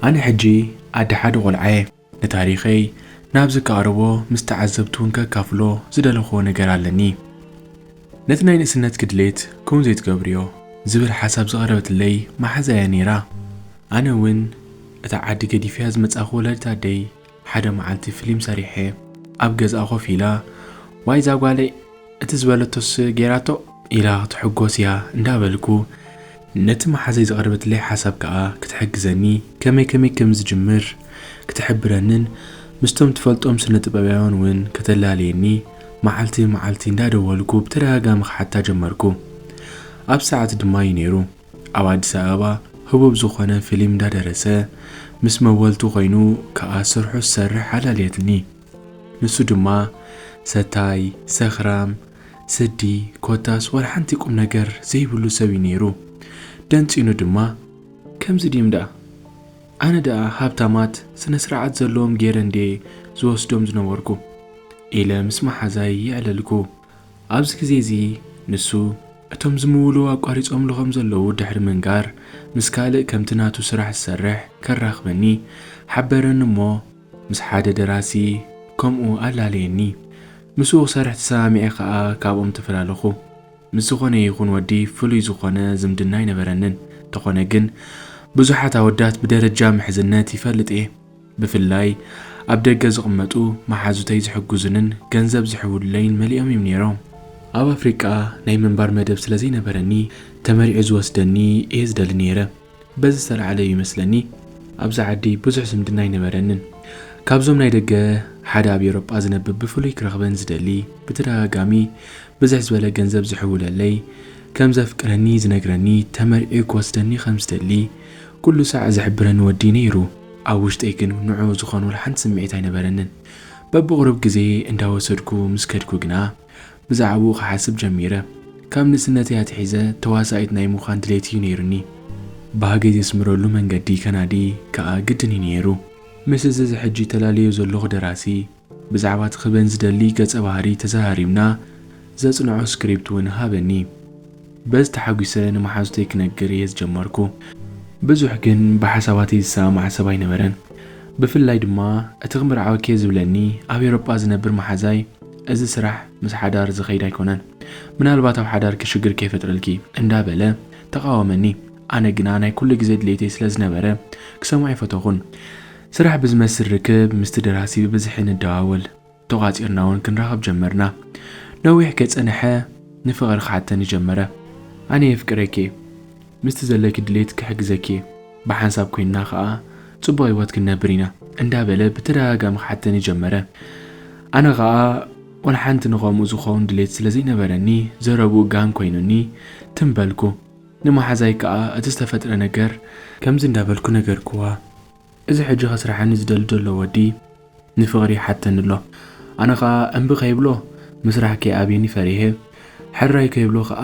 ኣነ ሕጂ ኣደ ሓደ ቆልዓ እየ። ንታሪኸይ ናብዚ ከቕርቦ ምስ ተዓዘብቲ እውን ከካፍሎ ዝደለኽዎ ነገር ኣለኒ። ነቲ ናይ ንእስነትኪ ድሌት ከምኡ ዘይትገብርዮ ዝብል ሓሳብ ዘቕረበትለይ መሓዛይ እያ ነይራ። ኣነ እውን እታ ዓዲ ገዲፈያ ዝመጻኹ ወላዲት ኣደይ ሓደ መዓልቲ ፍሊም ሰሪሐ ኣብ ገዝኣ ኮፍ ኢላ፣ "ዋይ እዛ ጓለይ፣ እቲ ዝበለቶስ ጌራቶ?" ኢላ ክትሕጎስ እያ እንዳበልኩ፣ ነቲ መሓዘይ ዘቕረበትለይ ሓሳብ ከኣ ክትሕግዘኒ ከመይ ከመይ ከም ዝጅምር ክትሕብረንን ምስቶም ትፈልጦም ስነ ጥበባውያን እውን ከተላልየኒ መዓልቲ መዓልቲ እንዳደወልኩ ብተደጋጋሚ ክሓታ ጀመርኩ። ኣብ ሰዓት ድማ እዩ ነይሩ። ኣብ ኣዲስ ኣበባ ህቡብ ዝኾነ ፊልም እንዳደረሰ ምስ መወልቱ ኮይኑ ከኣ ስርሑ ዝሰርሕ ኣላልየትኒ። ንሱ ድማ ሰታይ፣ ሰኽራም፣ ስዲ፣ ኮታስ ዋላ ሓንቲ ቁም ነገር ዘይብሉ ሰብ እዩ ነይሩ። ደንጺኑ ድማ፣ "ከምዚ ድዩም ደኣ? ኣነ ደኣ ሃብታማት ስነ ስርዓት ዘለዎም ገይረ እንድየ ዝወስዶም ዝነበርኩ?" ኢለ ምስ መሓዛይ የዕለልኩ። ኣብዚ ግዜ እዚ ንሱ እቶም ዝምውሉ ኣቋሪጾምሉ ከም ዘለዉ ድሕሪ ምንጋር፣ ምስ ካልእ ከምቲ ናቱ ስራሕ ዝሰርሕ ከራኽበኒ ሓበረኒ እሞ፣ ምስ ሓደ ደራሲ ከምኡ ኣላለየኒ። ምስኡ ክሰርሕ ተሰማሚዐ ከኣ ካብኦም ተፈላለኹ። ምስ ዝኾነ ይኹን ወዲ ፍሉይ ዝኾነ ዝምድና ኣይነበረንን። እንተኾነ ግን ብዙሓት ኣወዳት ብደረጃ ምሕዝነት ይፈልጥ እየ። ብፍላይ ኣብ ደገ ዝቕመጡ መሓዙተይ ዝሕግዙንን ገንዘብ ዝሕውሉለይን መሊኦም እዮም ነይሮም። ኣብ ኣፍሪቃ ናይ ምንባር መደብ ስለ ዘይነበረኒ ተመሪዑ ዝወስደኒ እየ ዝደሊ ነይረ። በዚ ዝተላዕለ እዩ ይመስለኒ ኣብዛ ዓዲ ብዙሕ ዝምድና ኣይነበረንን። ካብዞም ናይ ደገ ሓደ ኣብ ኤውሮጳ ዝነብብ ብፍሉይ ክረኽበን ዝደሊ ብተደጋጋሚ ብዝሕ ዝበለ ገንዘብ ዝሕውለለይ ከም ዘፍቅረኒ ዝነግረኒ ተመሪዑ ክወስደኒ ከም ዝደሊ ኩሉ ሳዕ ዝሕብረኒ ወዲ ነይሩ። ኣብ ውሽጠይ ግን ንዑ ዝኾን ወላ ሓንቲ ስምዒት ኣይነበረንን። በብቕሩብ ግዜ እንዳወሰድኩ ምስ ከድኩ ግና ብዛዕባኡ ክሓስብ ጀሚረ። ካብ ንእስነተይ ኣትሒዘ ተዋሳኢት ናይ ምዃን ድሌት እዩ ነይሩኒ። ባህገይ ዘስምረሉ መንገዲ ከናዲ ከኣ ግድን እዩ ነይሩ። ምስ እዚ እዚ ሕጂ ተላልዮ ዘለኹ ደራሲ ብዛዕባ እቲ ክበን ዝደሊ ገጸ ባህሪ ተዘራሪብና ዘጽንዖ ስክሪፕት እውን ሃበኒ። በዚ ተሓጒሰ ንመሓዙተይ ክነግር እየ ዝጀመርኩ። ብዙሕ ግን ብሓሳባተይ ዝሰማማዕ ሰብ ኣይነበረን። ብፍላይ ድማ እቲ ክምርዓወኪ እየ ዝብለኒ ኣብ ኤውሮጳ ዝነብር መሓዛይ፣ "እዚ ስራሕ ምስ ሓዳር ዝኸይድ ኣይኮነን፣ ምናልባት ኣብ ሓዳርኪ ሽግር ከይፈጥረልኪ" እንዳበለ ተቓወመኒ። ኣነ ግና ናይ ኩሉ ግዜ ድሌተይ ስለ ዝነበረ ክሰምዖ ኣይፈተኹን። ስራሕ ብዝመስል ርክብ ምስቲ ደራሲ ብብዝሒ ንደዋወል። ተቋጺርና እውን ክንራኸብ ጀመርና። ነዊሕ ከይጸንሐ ንፍቕሪ ክሓተኒ ጀመረ። "ኣነ የፍቅረኪ፣ ምስቲ ዘለኪ ድሌት ክሕግዘኪ፣ ብሓንሳብ ኮይንና ኸኣ ጽቡቕ ህይወት ክንነብር ኢና" እንዳበለ ብተደጋጋሚ ክሓተኒ ጀመረ። ኣነ ኸኣ ወላ ሓንቲ ንኸምኡ ዝኸውን ድሌት ስለ ዘይነበረኒ ዘረብኡ ጋን ኮይኑኒ ትም በልኩ። ንመሓዛይ ከኣ እቲ ዝተፈጥረ ነገር ከምዚ እንዳበልኩ ነገርክዋ። "እዚ ሕጂ ከስርሓኒ ዝደሊ ዘሎ ወዲ ንፍቕሪ ይሓተኒ ኣሎ። ኣነ ኸኣ እምቢ ከይብሎ ምስራሕ ከይኣብየኒ ፈሪሀ፣ ሕራይ ከይብሎ ኸኣ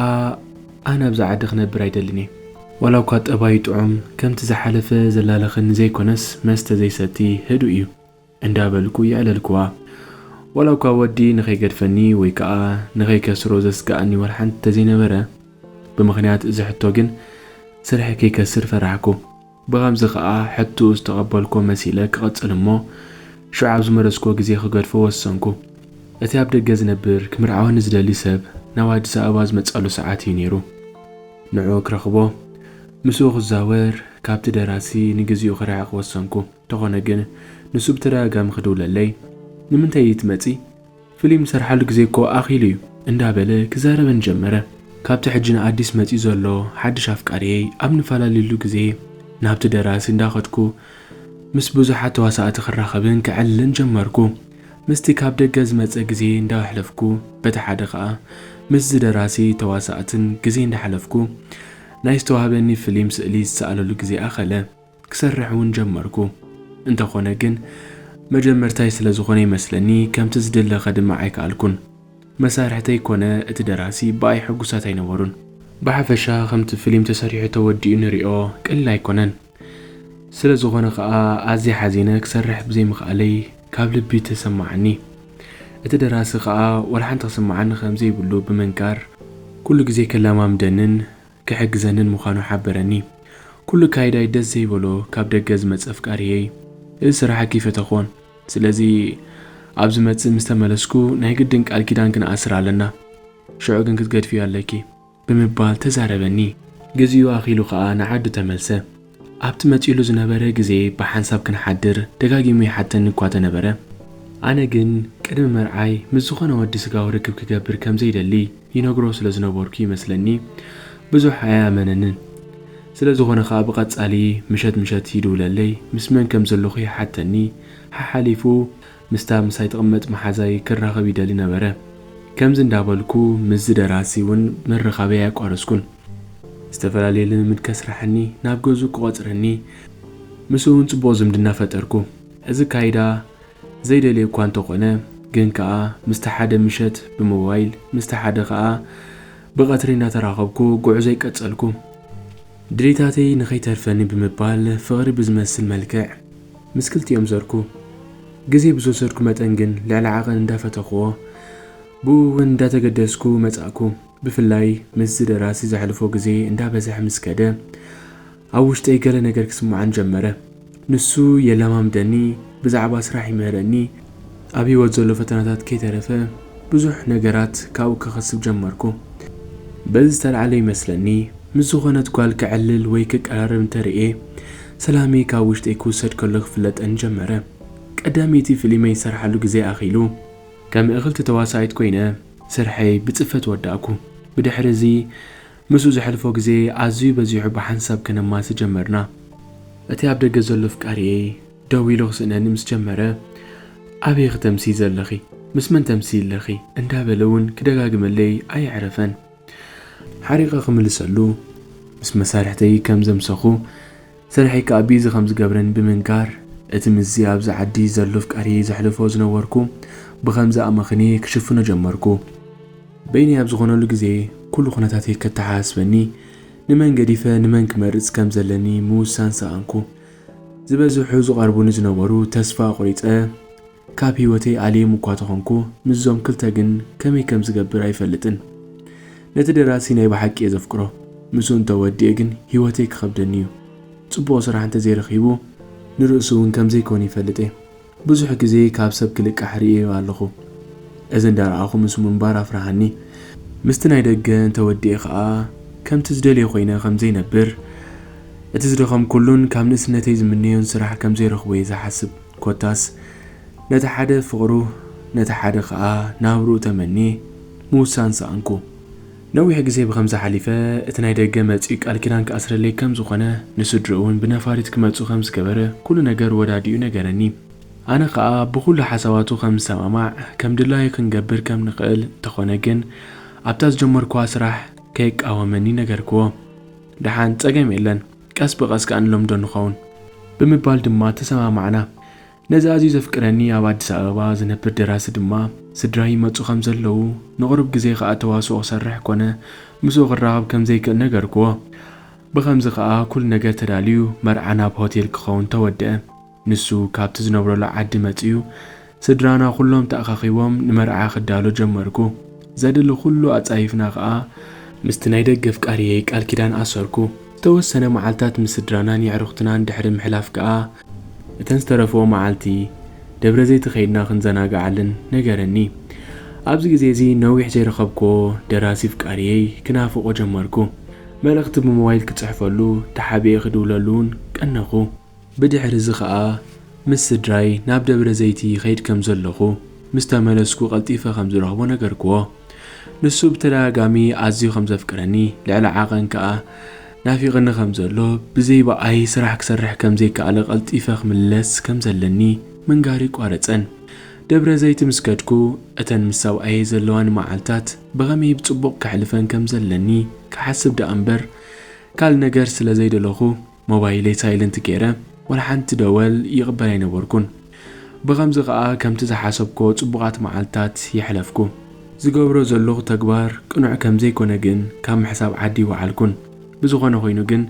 ኣነ ኣብዛ ዓዲ ክነብር ኣይደልን እየ። ዋላ እኳ ጠባዩ ጥዑም፣ ከምቲ ዝሓለፈ ዘላለኸኒ ዘይኮነስ መስተ ዘይሰቲ ህዱእ እዩ" እንዳበልኩ የዕለልክዋ። ዋላ እኳ ወዲ ንኸይገድፈኒ ወይ ከኣ ንኸይከስሮ ዘስግኣኒ ዋላ ሓንቲ እንተዘይነበረ፣ ብምኽንያት እዚ ሕቶ ግን ስርሐይ ከይከስር ፈራሕኩ። ብኸምዚ ኸኣ ሕቶኡ ዝተቐበልኩ መሲለ ክቕጽል እሞ፣ ሽዑ ኣብ ዝመለስክዎ ግዜ ክገድፎ ወሰንኩ። እቲ ኣብ ደገ ዝነብር ክምርዓወኒ ዝደሊ ሰብ ናብ ኣዲስ ኣበባ ዝመጸሉ ሰዓት እዩ ነይሩ። ንዕኡ ክረኽቦ፣ ምስኡ ክዛወር፣ ካብቲ ደራሲ ንግዚኡ ክርሕቕ ወሰንኩ። እንተኾነ ግን ንሱ ብተደጋጋሚ ክድውለለይ፣ "ንምንታይ እዩ ትመጺ? ፍሊም ንሰርሓሉ ግዜ እኮ ኣኺሉ እዩ" እንዳበለ ክዛረበን ጀመረ። "ካብቲ ሕጂ ንኣዲስ መጺኡ ዘሎ ሓድሽ ኣፍቃሪየይ ኣብ ንፈላለየሉ ግዜ ናብቲ ደራሲ እንዳኸድኩ ምስ ብዙሓት ተዋሳእቲ ክራኸብን ክዕልልን ጀመርኩ። ምስቲ ካብ ደገ ዝመጸ ግዜ እንዳሕለፍኩ፣ በቲ ሓደ ኸኣ ምስዚ ደራሲ ተዋሳእትን ግዜ እንዳሕለፍኩ፣ ናይ ዝተዋህበኒ ፍሊም ስእሊ ዝሰኣለሉ ግዜ ኣኸለ። ክሰርሕ እውን ጀመርኩ። እንተኾነ ግን መጀመርታይ ስለ ዝኾነ ይመስለኒ ከምቲ ዝድለ ከድምዕ ኣይከኣልኩን። መሳርሕተይ ኮነ እቲ ደራሲ ብኣይ ሕጉሳት ኣይነበሩን። ብሓፈሻ ከምቲ ፍሊም ተሰሪሑ ተወዲኡ ንሪኦ ቀሊል ኣይኮነን። ስለ ዝኾነ ኸኣ ኣዝየ ሓዚነ ክሰርሕ ብዘይምኽኣለይ ካብ ልቢ ተሰማዓኒ። እቲ ደራሲ ኸኣ ወላ ሓንቲ ክስምዓኒ ከም ዘይብሉ ብምንጋር ኩሉ ግዜ ከለማምደንን ክሕግዘንን ምዃኑ ሓበረኒ። ኩሉ ካይዳይ ደስ ዘይበሎ ካብ ደገ ዝመጽእ ኣፍቃሪየይ፣ እዚ ስራሓኪ ይፈተኽዎን። ስለዚ ኣብ ዝመጽእ ምስ ተመለስኩ ናይ ግድን ቃል ኪዳን ክንኣስር ኣለና። ሽዑ ግን ክትገድፍዮ ኣለኪ ብምባል ተዛረበኒ። ግዜኡ ኣኺሉ ከኣ ንዓዱ ተመልሰ። ኣብቲ መጺሉ ዝነበረ ግዜ ብሓንሳብ ክንሓድር ደጋጊሙ ይሓተኒ እኳ ተነበረ። ኣነ ግን ቅድሚ መርዓይ ምስ ዝኾነ ወዲ ስጋዊ ርክብ ክገብር ከም ዘይደሊ ይነግሮ ስለ ዝነበርኩ ይመስለኒ ብዙሕ ኣየኣመነንን። ስለ ዝኾነ ከኣ ብቐጻሊ ምሸት ምሸት ይድውለለይ፣ ምስ መን ከም ዘለኹ ይሓተኒ። ሓሓሊፉ ምስታ ምሳይ ትቕመጥ መሓዛይ ክራኸብ ይደሊ ነበረ። ከምዚ እንዳበልኩ ምስዚ ደራሲ እውን ምርኻበይ ኣያቋረጽኩን። ዝተፈላለየ ልምምድ ከስርሓኒ፣ ናብ ገዝኡ ክቖጽረኒ፣ ምስኡ እውን ጽቡቕ ዝምድና ፈጠርኩ። እዚ ካይዳ ዘይደልየ እኳ እንተኾነ፣ ግን ከኣ ምስቲ ሓደ ምሸት ብሞባይል፣ ምስቲ ሓደ ከኣ ብቐትሪ እንዳተራኸብኩ ጉዕዞይ ቀጸልኩ። ድሌታተይ ንኸይተርፈኒ ብምባል ፍቕሪ ብዝመስል መልክዕ ምስ ክልቲኦም ዘርኩ። ግዜ ብዝወሰድኩ መጠን ግን ልዕሊ ዓቐን እንዳፈተኽዎ፣ ብኡ እውን እንዳተገደስኩ መጻእኩ። ብፍላይ ምስዚ ደራሲ ዘሕልፎ ግዜ እንዳበዝሐ ምስ ከደ፣ ኣብ ውሽጠይ ገለ ነገር ክስምዓን ጀመረ። ንሱ የለማምደኒ፣ ብዛዕባ ስራሕ ይምህረኒ፣ ኣብ ህይወት ዘሎ ፈተናታት ከይተረፈ ብዙሕ ነገራት ካብኡ ክኸስብ ጀመርኩ። በዚ ዝተላዕለ ይመስለኒ፣ ምስ ዝኾነት ጓል ክዕልል ወይ ክቀራረብ እንተርእየ፣ ሰላመይ ካብ ውሽጠይ ክውሰድ ከሎ ክፍለጠኒ ጀመረ። ቀዳመይቲ ፊልመይ ዝሰርሓሉ ግዜ ኣኺሉ፣ ከም ምእኽልቲ ተዋሳኢት ኮይነ ስርሐይ ብጽፈት ወዳእኩ። ብድሕሪ እዚ ምስኡ ዘሕልፎ ግዜ ኣዝዩ በዚሑ ብሓንሳብ ከነማሲ ጀመርና። እቲ ኣብ ደገ ዘሎ ኣፍቃሪየይ ደው ኢሉ ክስእነኒ ምስ ጀመረ፣ "ኣበይ ክተምስዪ ዘለኺ? ምስ መን ተምስዪ ኣለኺ?" እንዳበለ እውን ክደጋግመለይ ኣየዕረፈን። ሓሪቐ ክምልሰሉ ምስ መሳርሕተይ ከም ዘምሰኹ፣ ስርሐይ ከኣ ቢዚ ከም ዝገብረኒ ብምንጋር፣ እቲ ምስዚ ኣብዚ ዓዲ ዘሎ ኣፍቃሪየይ ዘሕልፎ ዝነበርኩ ብኸምዚ ኣመኽንየ ክሽፍኖ ጀመርኩ። በይነይ ኣብ ዝኾነሉ ግዜ፣ ኩሉ ኩነታተይ ከተሓሳስበኒ፣ ንመን ገዲፈ ንመን ክመርጽ ከም ዘለኒ ምውሳን ሰኣንኩ። ዝበዝሑ ዝቐርቡኒ ዝነበሩ ተስፋ ኣቑሪጸ፣ ካብ ህይወተይ ኣልዮም እኳ ተኾንኩ፣ ምስዞም ክልተ ግን ከመይ ከም ዝገብር ኣይፈልጥን። ነቲ ደራሲ ናይ ብሓቂ እየ ዘፍቅሮ። ምስኡ እንተወዲኤ ግን ህይወተይ ክኸብደኒ እዩ። ጽቡቕ ስራሕ እንተዘይረኺቡ፣ ንርእሱ እውን ከም ዘይኮነ ይፈልጥ እየ። ብዙሕ ግዜ ካብ ሰብ ክልቃሕ ርእየዮ ኣለኹ። እዚ እንዳረኣኹ ምስ ምንባር ኣፍርሃኒ። ምስቲ ናይ ደገ እንተወዲኤ ኸኣ፣ ከምቲ ዝደልዮ ኮይነ ከም ዘይነብር፣ እቲ ዝደኸምኩሉን ካብ ንእስነተይ ዝምነዮን ስራሕ ከም ዘይረኽቦ እየ ዝሓስብ። ኮታስ፣ ነቲ ሓደ ፍቕሩ፣ ነቲ ሓደ ኸኣ ናብርኡ ተመንየ ምውሳን ሰኣንኩ። ነዊሕ ግዜ ብኸምዚ ሓሊፈ፣ እቲ ናይ ደገ መጺኡ ቃል ኪዳን ክኣስረለይ ከም ዝኾነ፣ ንስድርኡ እውን ብነፋሪት ክመጹ ከም ዝገበረ፣ ኩሉ ነገር ወዳዲኡ ነገረኒ። ኣነ ኸኣ ብኹሉ ሓሳባቱ ከም ዝሰማማዕ፣ ከም ድላዩ ክንገብር ከም ንኽእል፣ እንተኾነ ግን ኣብታ ዝጀመርኩዋ ስራሕ ከይቃወመኒ ነገርክዎ። ደሓን ጸገም የለን፣ ቀስ ብቐስ ከኣ ንለምዶ ንኸውን ብምባል ድማ ተሰማማዕና። ነዚ ኣዝዩ ዘፍቅረኒ ኣብ ኣዲስ ኣበባ ዝነብር ደራሲ ድማ፣ ስድራይ ይመጹ ከም ዘለዉ፣ ንቑሩብ ግዜ ከኣ ተዋስኦ ክሰርሕ ኮነ ምስኡ ክራኸብ ከም ዘይክእል ነገርክዎ። ብኸምዚ ከኣ ኩሉ ነገር ተዳልዩ፣ መርዓ ናብ ሆቴል ክኸውን ተወድአ። ንሱ ካብቲ ዝነብረሉ ዓዲ መጺኡ፣ ስድራና ኩሎም ተኣኻኺቦም ንመርዓ ክዳሎ ጀመርኩ። ዘድሊ ኩሉ ኣጻይፍና ከኣ፣ ምስቲ ናይ ደገ ኣፍቃሪየይ ቃል ኪዳን ኣሰርኩ። ዝተወሰነ መዓልታት ምስ ስድራናን የዕሩኽትናን ድሕሪ ምሕላፍ ከኣ፣ እተን ዝተረፍኦ መዓልቲ ደብረ ዘይት ከይድና ክንዘናግዓለን ነገረኒ። ኣብዚ ግዜ እዚ ነዊሕ ዘይረኸብክዎ ደራሲ ኣፍቃሪየይ ክናፍቖ ጀመርኩ። መልእኽቲ ብሞባይል ክጽሕፈሉ፣ ተሓቢኤ ክድውለሉ እውን ቀነኹ። ብድሕሪ እዚ ኸኣ ምስ ስድራይ ናብ ደብረ ዘይት ይኸይድ ከም ዘለኹ፣ ምስ ተመለስኩ ቀልጢፈ ከም ዝረኽቦ ነገርክዎ። ንሱ ብተደጋጋሚ ኣዝዩ ከም ዘፍቅረኒ፣ ልዕሊ ዓቐን ከኣ ናፊቕኒ ከም ዘሎ፣ ብዘይ ብኣይ ስራሕ ክሰርሕ ከም ዘይከኣለ፣ ቀልጢፈ ክምለስ ከም ዘለኒ ምንጋር ኣይቋረጸን። ደብረ ዘይት ምስ ከድኩ፣ እተን ምስ ሰብኣየይ ዘለዋኒ መዓልታት ብኸመይ ብጽቡቕ ከሕልፈን ከም ዘለኒ ክሓስብ ደኣ እምበር፣ ካልእ ነገር ስለ ዘይደለኹ፣ ሞባይለይ ሳይለንት ገይረ፣ ወላ ሓንቲ ደወል ይቕበል ኣይነበርኩን። ብኸምዚ ኸኣ ከምቲ ዝሓሰብኮ ጽቡቓት መዓልታት የሕለፍኩ። ዝገብሮ ዘለኹ ተግባር ቅኑዕ ከም ዘይኮነ ግን ካብ ምሕሳብ ዓዲ ኣይወዓልኩን። ብዝኾነ ኮይኑ ግን፣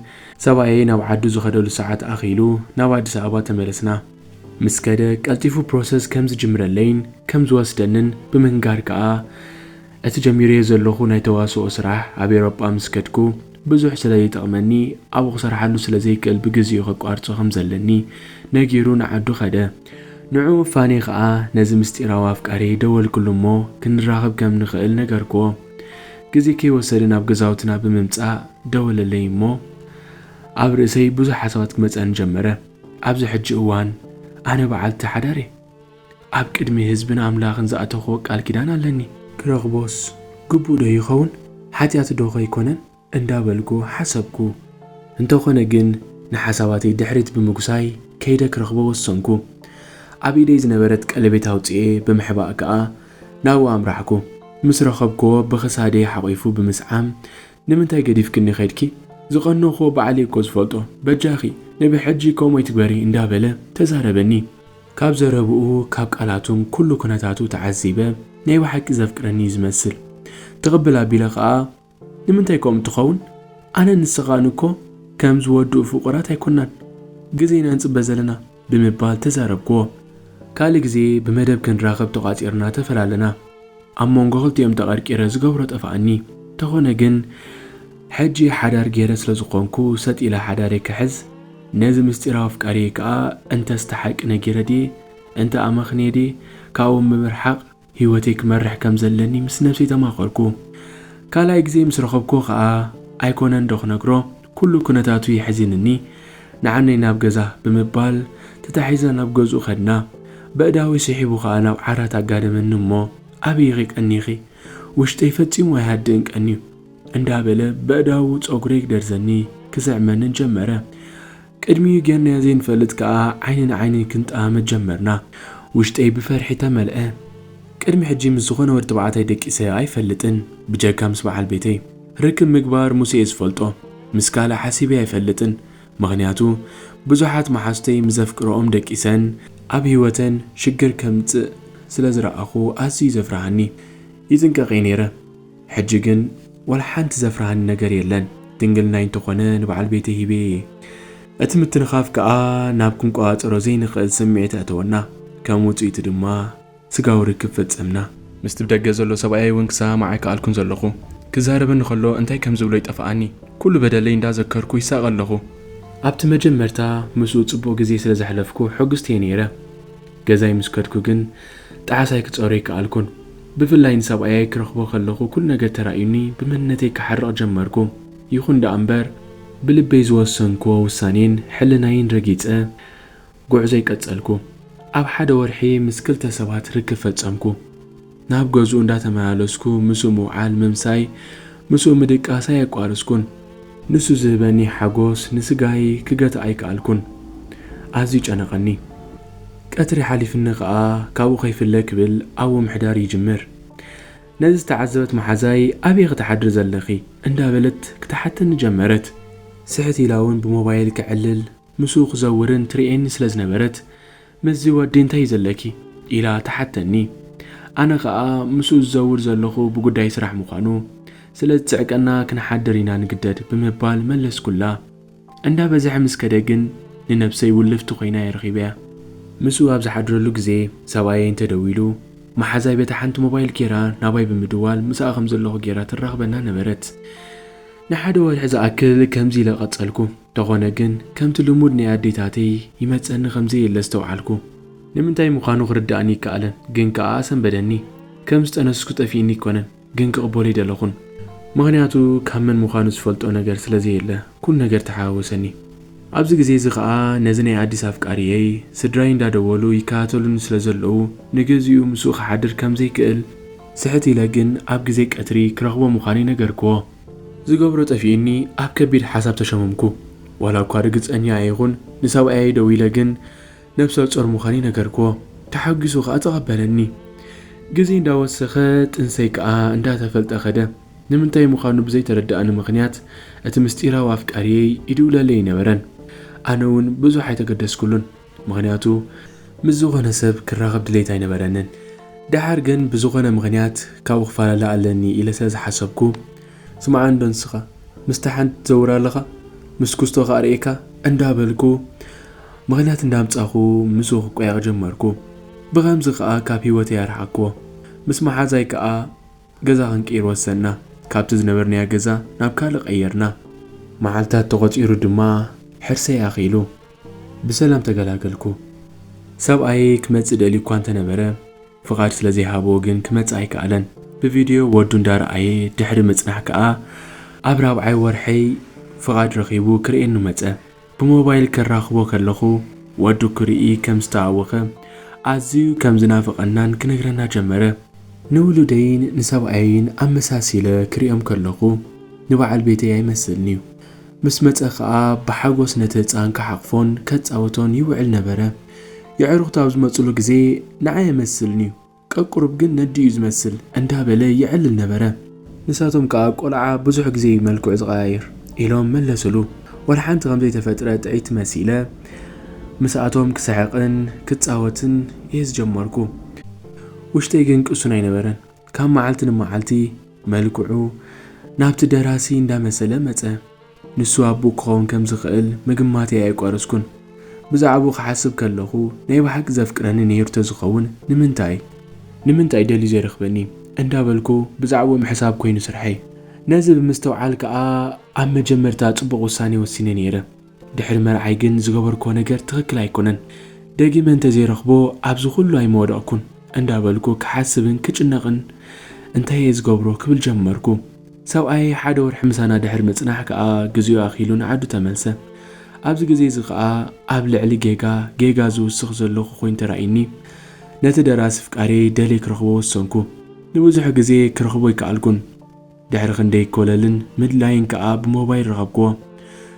ሰብኣየይ ናብ ዓዱ ዝኸደሉ ሰዓት ኣኺሉ ናብ ኣዲስ ኣበባ ተመለስና። ምስ ከደ ቀልጢፉ ፕሮሰስ ከም ዝጅምረለይን ከም ዝወስደንን ብምንጋር ከኣ፣ እቲ ጀሚረዮ ዘለኹ ናይ ተዋስኦ ስራሕ ኣብ ኤውሮጳ ምስ ከድኩ፣ ብዙሕ ስለ ዘይጠቕመኒ፣ ኣብኡ ክሰርሓሉ ስለ ዘይክእል ብግዜኡ ከቋርጾ ከም ዘለኒ ነጊሩ ንዓዱ ከደ። ንዕኡ ፋኒ ከኣ ነዚ ምስጢራዊ ኣፍቃሪ ደወልኩሉ እሞ ክንራኸብ ከም ንኽእል ነገርክዎ። ግዜ ከይወሰደ ናብ ገዛውትና ብምምጻእ ደወለለይ እሞ ኣብ ርእሰይ ብዙሕ ሓሳባት ክመጸኒ ጀመረ። ኣብዚ ሕጂ እዋን ኣነ በዓልቲ ሓዳር እየ። ኣብ ቅድሚ ህዝብን ኣምላኽን ዝኣተኽዎ ቃል ኪዳን ኣለኒ። ክረኽቦስ ግቡእ ዶ ይኸውን? ሓጢኣት ዶ ከይኮነን? እንዳበልኩ ሓሰብኩ። እንተኾነ ግን ንሓሳባተይ ድሕሪት ብምጉሳይ ከይደ ክረኽቦ ወሰንኩ። ኣብ ኢደይ ዝነበረት ቀለቤት ኣውጽኤ ብምሕባእ ከኣ ናብኡ ኣምራሕኩ። ምስ ረኸብክዎ ብኽሳደይ ሓቒፉ ብምስዓም፣ "ንምንታይ ገዲፍክኒ ኸድኪ? ዝቐነኹዎ ባዕለይ እኮ ዝፈልጦ። በጃኺ ንብሕጂ ከምኡ ኣይትግበሪ" እንዳበለ ተዛረበኒ። ካብ ዘረብኡ፣ ካብ ቃላቱን ኩሉ ኩነታቱ ተዓዚበ፣ ናይ ብሓቂ ዘፍቅረኒ እዩ ዝመስል። ትቕብል ኣቢለ ኸኣ፣ "ንምንታይ ከምኡ ትኸውን? ኣነ ንስኻን እኮ ከም ዝወድኡ ፍቑራት ኣይኮናን። ግዜና ንጽበ ዘለና" ብምባል ተዛረብክዎ። ካልእ ግዜ ብመደብ ክንራኸብ ተቋጺርና ተፈላለና። ኣብ መንጎ ክልቲኦም ተቐርቂረ ዝገብሮ ጠፍኣኒ። ተኾነ ግን፣ ሕጂ ሓዳር ገይረ ስለ ዝኾንኩ፣ ሰጥ ኢለ ሓዳረይ ክሕዝ፣ ነዚ ምስጢራዊ ኣፍቃሪየይ ከኣ እንተስ ተሓቂ ነጊረ ድየ፣ እንተ ኣመኽንየ ድየ፣ ካብኡ ምርሓቕ፣ ህይወተይ ክመርሕ ከም ዘለኒ ምስ ነብሰይ ተማኸርኩ። ካልኣይ ግዜ ምስ ረኸብኩ ከኣ፣ ኣይኮነን ዶ ክነግሮ፣ ኩሉ ኩነታቱ የሕዚንኒ፣ ንዓነይ ናብ ገዛ ብምባል ተታሒዝና ናብ ገዝኡ ከድና። በእዳዊ ስሒቡ ከኣ ናብ ዓራት ኣጋደመኒ እሞ፣ "ኣበይ ኢኺ ቀኒኺ? ውሽጠይ ፈጺሙ ኣይሃድእን ቀንዩ" እንዳበለ በእዳዉ ጸጉረይ ክደርዘኒ ክስዕመንን ጀመረ። ቅድሚኡ ጌርናዮ ዘይንፈልጥ ከኣ ዓይኒ ንዓይኒ ክንጠማመት ጀመርና። ውሽጠይ ብፈርሒ ተመልአ። ቅድሚ ሕጂ ምስ ዝኾነ ወዲ ተባዕታይ ደቂሰ ኣይፈልጥን፣ ብጀካ ምስ በዓል ቤተይ። ርክብ ምግባር ሙሴ እየ ዝፈልጦ፣ ምስ ካልእ ሓሲበ ኣይፈልጥን። ምኽንያቱ ብዙሓት መሓዙተይ ምስ ዘፍቅርኦም ደቂሰን ኣብ ህይወተን ሽግር ከምጽእ ስለ ዝረኣኹ ኣዝዩ ዘፍርሃኒ። ይጥንቀቕ እየ ነይረ። ሕጂ ግን ዋላ ሓንቲ ዘፍርሃኒ ነገር የለን። ድንግልናይ እንተኾነ ንበዓል ቤተይ ሂበ እየ። እቲ ምትንኻፍ ከኣ ናብ ክንቆጻጸሮ ዘይንኽእል ስምዒት ኣእተወና። ከም ውጽኢቱ ድማ ስጋዊ ርክብ ፈጸምና። ምስቲ ብደገ ዘሎ ሰብኣየይ እውን ክሰማማዕ ኣይከኣልኩን ዘለኹ። ክዛረበኒ ከሎ እንታይ ከም ዝብሎ ይጠፍኣኒ። ኩሉ በደለይ እንዳዘከርኩ ይሳቐ ኣለኹ። ኣብቲ መጀመርታ ምስኡ ጽቡቕ ግዜ ስለ ዘሕለፍኩ ሕጉስቲ እየ ነይረ። ገዛይ ምስ ከድኩ ግን ጣዕሳይ ክጸሮ ኣይከኣልኩን። ብፍላይ ንሰብኣየይ ክረኽቦ ከለኹ ኩሉ ነገር ተራእዩኒ ብመንነተይ ክሓርቕ ጀመርኩ። ይኹን ደኣ እምበር ብልበይ ዝወሰንክዎ ውሳኔን ሕልናይን ረጊጸ ጉዕዞይ ቀጸልኩ። ኣብ ሓደ ወርሒ ምስ ክልተ ሰባት ርክብ ፈጸምኩ። ናብ ገዝኡ እንዳተመላለስኩ ምስኡ ምውዓል፣ ምምሳይ፣ ምስኡ ምድቃስ ኣየቋረጽኩን። ንሱ ዝህበኒ ሓጎስ ንስጋይ ክገትእ ኣይከኣልኩን። ኣዝዩ ጨነቐኒ። ቀትሪ ሓሊፍኒ ኸኣ ካብኡ ከይፍለ ክብል ኣብኡ ምሕዳር ይጅምር። ነዚ ዝተዓዘበት መሓዛይ "ኣበይ ክትሓድሪ ዘለኺ?" እንዳበለት ክትሓተኒ ጀመረት። ስሕት ኢላ እውን ብሞባይል ክዕልል ምስኡ ክዘውርን ትርእየኒ ስለ ዝነበረት፣ "ምስዚ ወዲ እንታይ እዩ ዘለኪ?" ኢላ ትሓተኒ። ኣነ ኸኣ ምስኡ ዝዘውር ዘለኹ ብጉዳይ ስራሕ ምዃኑ ስለ ዝጽዕቀና ክንሓድር ኢና ንግደድ ብምባል መለስኩላ። እንዳበዝሐ ምስ ከደ ግን ንነብሰይ ውልፍቲ ኮይና እየ ረኺበያ። ምስኡ ኣብ ዝሓድረሉ ግዜ ሰብኣየይ እንተደዊሉ፣ መሓዛይ በታ ሓንቲ ሞባይል ጌራ ናባይ ብምድዋል ምሳኣ ከም ዘለኹ ጌራ ተራኽበና ነበረት። ንሓደ ወርሒ ዝኣክል ከምዚ ኢለ ቀጸልኩ። እንተኾነ ግን ከምቲ ልሙድ ናይ ኣዴታተይ ይመጸኒ ከም ዘየለ ኣስተውዓልኩ። ንምንታይ ምዃኑ ክርድኣኒ ኣይከኣለን፣ ግን ከኣ ኣሰንበደኒ። ከም ዝጠነስኩ ጠፊእኒ ኣይኮነን፣ ግን ክቕበሎ ኣይደለኹን። ምኽንያቱ ካብ መን ምዃኑ ዝፈልጦ ነገር ስለ ዘየለ ኩሉ ነገር ተሓዋወሰኒ። ኣብዚ ግዜ እዚ ከኣ ነዚ ናይ ኣዲስ ኣፍቃሪየይ ስድራይ እንዳደወሉ ይከታተሉኒ ስለ ዘለዉ ንግዚኡ ምስኡ ክሓድር ከም ዘይክእል ስሕት ኢለ ግን ኣብ ግዜ ቀትሪ ክረኽቦ ምዃነይ ነገርክዎ። ዝገብሮ ጠፊኡኒ ኣብ ከቢድ ሓሳብ ተሸመምኩ። ዋላ እኳ ርግጸኛ ኣይኹን ንሰብኣየይ ደዊለ ግን ነብሰ ጾር ምዃነይ ነገርክዎ። ተሓጒሱ ከኣ ተቐበለኒ። ግዜ እንዳወሰኸ ጥንሰይ ከኣ እንዳተፈልጠ ከደ። ንምንታይ ምዃኑ ብዘይተረድኣኒ ምኽንያት እቲ ምስጢራዊ ኣፍቃሪየይ ይድውለለይ ኣይነበረን። ኣነ እውን ብዙሕ ኣይተገደስኩሉን። ምኽንያቱ ምስ ዝኾነ ሰብ ክራኸብ ድሌት ኣይነበረንን። ደሓር ግን ብዝኾነ ምኽንያት ካብኡ ክፈላለ ኣለኒ ኢለ ስለ ዝሓሰብኩ፣ "ስማዕ እንዶ ንስኻ ምስታ ሓንቲ ትዘውር ኣለኻ፣ ምስ ኩስቶ ከኣ ርእየካ" እንዳበልኩ ምኽንያት እንዳምጻኹ ምስኡ ክቆያቕ ጀመርኩ። ብኸምዚ ከኣ ካብ ህይወተይ ኣርሓቅክዎ። ምስ መሓዛይ ከኣ ገዛ ክንቅይር ወሰንና። ካብቲ ዝነበርናዮ ገዛ ናብ ካልእ ቀየርና። መዓልታት ተቖጺሩ ድማ ሕርሰይ ኣኺሉ ብሰላም ተገላገልኩ። ሰብኣየይ ክመጽእ ደልዩ እኳ እንተነበረ፣ ፍቓድ ስለ ዘይሃቦ ግን ክመጽእ ኣይከኣለን። ብቪድዮ ወዱ እንዳረኣየ ድሕሪ ምጽናሕ ከኣ፣ ኣብ ራብዓይ ወርሐይ ፍቓድ ረኺቡ ክርእየኒ መጸ። ብሞባይል ከራኽቦ ከለኹ፣ ወዱ ክርኢ ከም ዝተሃወኸ፣ ኣዝዩ ከም ዝናፍቐናን ክነግረና ጀመረ። ንውሉደይን ንሰብኣየይን ኣመሳሲለ ክርእዮም ከለኹ፣ ንበዓል ቤተይ ኣይመስልን'ዩ። ምስ መጸ ኸኣ ብሓጎስ ነቲ ህጻን ክሓቕፎን ከጻውቶን ይውዕል ነበረ። የዕሩኽቱ ኣብ ዝመጹሉ ግዜ ንዓይ ኣይመስልን'ዩ፣ ቀቁሩብ ግን ነዲኡ ዝመስል እንዳበለ የዕልል ነበረ። ንሳቶም ከኣ ቆልዓ ብዙሕ ግዜ እዩ መልክዑ ዝቐያይር ኢሎም መለሱሉ። ወላ ሓንቲ ከም ዘይተፈጥረ ጥዕይቲ መሲለ ምስኣቶም ክስሕቕን ክጻወትን እየ ዝጀመርኩ። ውሽጠይ ግን ቅሱን ኣይነበረን። ካብ መዓልቲ ንመዓልቲ መልክዑ ናብቲ ደራሲ እንዳመሰለ መጸ። ንሱ ኣቦኡ ክኸውን ከም ዝኽእል ምግማተይ ኣየቋረጽኩን። ብዛዕባኡ ክሓስብ ከለኹ፣ ናይ ብሓቂ ዘፍቅረኒ ነይሩ ተዝኸውን ንምንታይ? ንምንታይ ደልዩ ዘይረኽበኒ? እንዳበልኩ ብዛዕባኡ ምሕሳብ ኮይኑ ስርሐይ። ነዚ ብምስትውዓል ከኣ ኣብ መጀመርታ ጽቡቕ ውሳኔ ወሲነ ነይረ። ድሕሪ መርዓይ ግን ዝገበርክዎ ነገር ትኽክል ኣይኮነን። ደጊመ እንተዘይረኽቦ ኣብዚ ኩሉ ኣይምወደቕኩን እንዳበልኩ ክሓስብን ክጭነቕን እንታይ እየ ዝገብሮ ክብል ጀመርኩ። ሰብኣየይ ሓደ ወርሒ ምሳና ድሕሪ ምጽናሕ ከኣ ግዜኡ ኣኺሉ ንዓዱ ተመልሰ። ኣብዚ ግዜ እዚ ከኣ ኣብ ልዕሊ ጌጋ፣ ጌጋ ዝውስኽ ዘለኹ ኮይኑ ተራእዩኒ። ነቲ ደራሲ ፍቃሬ ደልየ ክረኽቦ ወሰንኩ። ንብዙሕ ግዜ ክረኽቦ ኣይከኣልኩን። ድሕሪ ክንደይ ኮለልን ምድላይን ከኣ ብሞባይል ረኸብክዎ።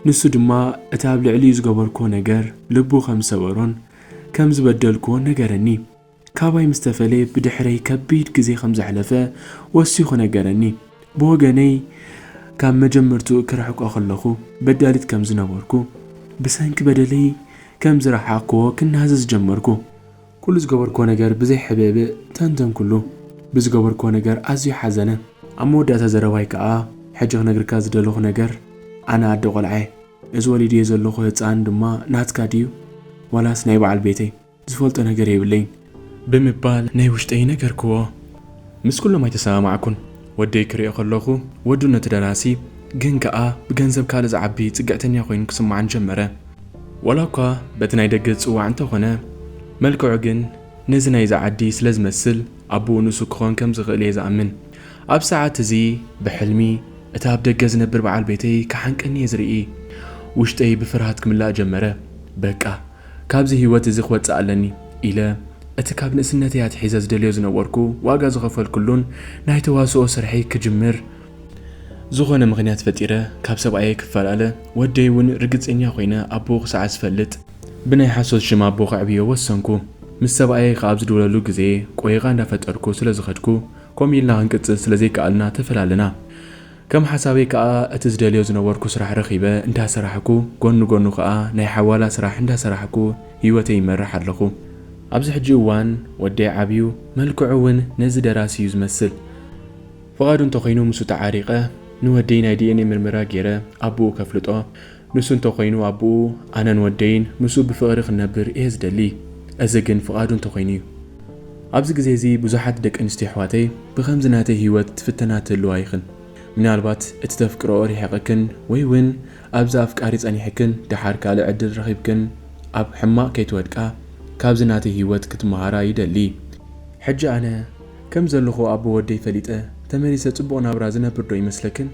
ንሱ ድማ እቲ ኣብ ልዕሊኡ ዝገበርክዎ ነገር ልቡ ከም ዝሰበሮን ከም ዝበደልክዎን ነገረኒ። ካባይ ምስ ተፈለየ ብድሕረይ ከቢድ ግዜ ከም ዘሕለፈ ወሲኹ ነገረኒ። ብወገነይ፣ ካብ መጀመርትኡ ክርሕቆ ከለኹ በዳሊት ከም ዝነበርኩ፣ ብሰንኪ በደለይ ከም ዝረሓቕክዎ ክናዘዝ ጀመርኩ። ኩሉ ዝገበርክዎ ነገር ብዘይ ሕብእብእ ተንተንኩሉ። ብዝገበርክዎ ነገር ኣዝዩ ሓዘነ። ኣብ መወዳእታ ዘረባይ ከኣ፣ ሕጂ ክነግርካ ዝደለኹ ነገር፣ ኣነ ኣደ ቆልዓ እየ። እዚ ወሊደዮ ዘለኹ ህጻን ድማ ናትካ ድዩ ዋላስ ናይ በዓል ቤተይ? ዝፈልጦ ነገር የብለይን ብምባል ናይ ውሽጠይ ነገርክዎ። ምስ ኩሎም ኣይተሰማማዕኩን። ወደይ ክሪኦ ከለኹ ወዱ ነቲ ደራሲ ግን ከኣ ብገንዘብ ካልእ ዝዓቢ ጽግዕተኛ ኮይኑ ክስምዓን ጀመረ። ዋላ እኳ በቲ ናይ ደገ ዝጽዋዕ እንተኾነ፣ መልክዑ ግን ነዚ ናይዛ ዓዲ ስለ ዝመስል ኣቦኡ ንሱ ክኾን ከም ዝኽእል እየ ዝኣምን። ኣብ ሰዓት እዚ ብሕልሚ እቲ ኣብ ደገ ዝነብር በዓል ቤተይ ክሓንቀኒ እየ ዝርኢ። ውሽጠይ ብፍርሃት ክምላእ ጀመረ። በቃ፣ ካብዚ ህይወት እዚ ክወጽእ ኣለኒ ኢለ፣ እቲ ካብ ንእስነተይ ኣትሒዘ ዝደልዮ ዝነበርኩ ዋጋ ዝኸፈልኩሉን ናይ ተዋስኦ ስርሐይ ክጅምር ዝኾነ ምኽንያት ፈጢረ ካብ ሰብኣየይ ክፈላለ፣ ወደይ እውን ርግጸኛ ኮይነ ኣቦኡ ክሳዕ ዝፈልጥ ብናይ ሓሶት ሽም ኣቦ ከዕብዮ ወሰንኩ። ምስ ሰብኣየይ ከኣ ኣብ ዝድውለሉ ግዜ ቆይቓ እንዳፈጠርኩ ስለ ዝኸድኩ፣ ኮም ኢልና ክንቅጽል ስለ ዘይከኣልና ተፈላለና። ከም ሓሳበይ ከኣ እቲ ዝደልዮ ዝነበርኩ ስራሕ ረኺበ እንዳሰራሕኩ፣ ጎኒ ጎኑ ከኣ ናይ ሓዋላ ስራሕ እንዳሰራሕኩ ህይወተይ ይመርሕ ኣለኹ። ኣብዚ ሕጂ እዋን ወደይ ዓብዩ፣ መልክዑ እውን ነዚ ደራሲ እዩ ዝመስል። ፍቓዱ እንተኾይኑ ምስኡ ተዓሪቐ፣ ንወደይ ናይ ዲ ኤን ኤ ምርመራ ገይረ ኣቦኡ ከፍልጦ፣ ንሱ እንተኾይኑ ኣቦኡ፣ ኣነን ወደይን ምስኡ ብፍቕሪ ክንነብር እየ ዝደሊ። እዚ ግን ፍቓዱ እንተኾይኑ እዩ። ኣብዚ ግዜ እዚ ብዙሓት ደቂ ኣንስትዮ ኣሕዋተይ ብኸምዚ ናተይ ህይወት ትፍተና ትህልዋ ኢኽን። ምናልባት እቲ ተፍቅርኦ ርሒቕክን ወይ እውን ኣብዚ ኣፍቃሪ ጸኒሕክን ደሓር ካልእ ዕድል ረኺብክን ኣብ ሕማቕ ከይትወድቃ ካብዚ ናተይ ህይወት ክትመሃራ ይደሊ። ሕጂ ኣነ ከም ዘለኹ ኣቦ ወደይ ፈሊጠ ተመሊሰ ጽቡቕ ናብራ ዝነብር ዶ ይመስለክን?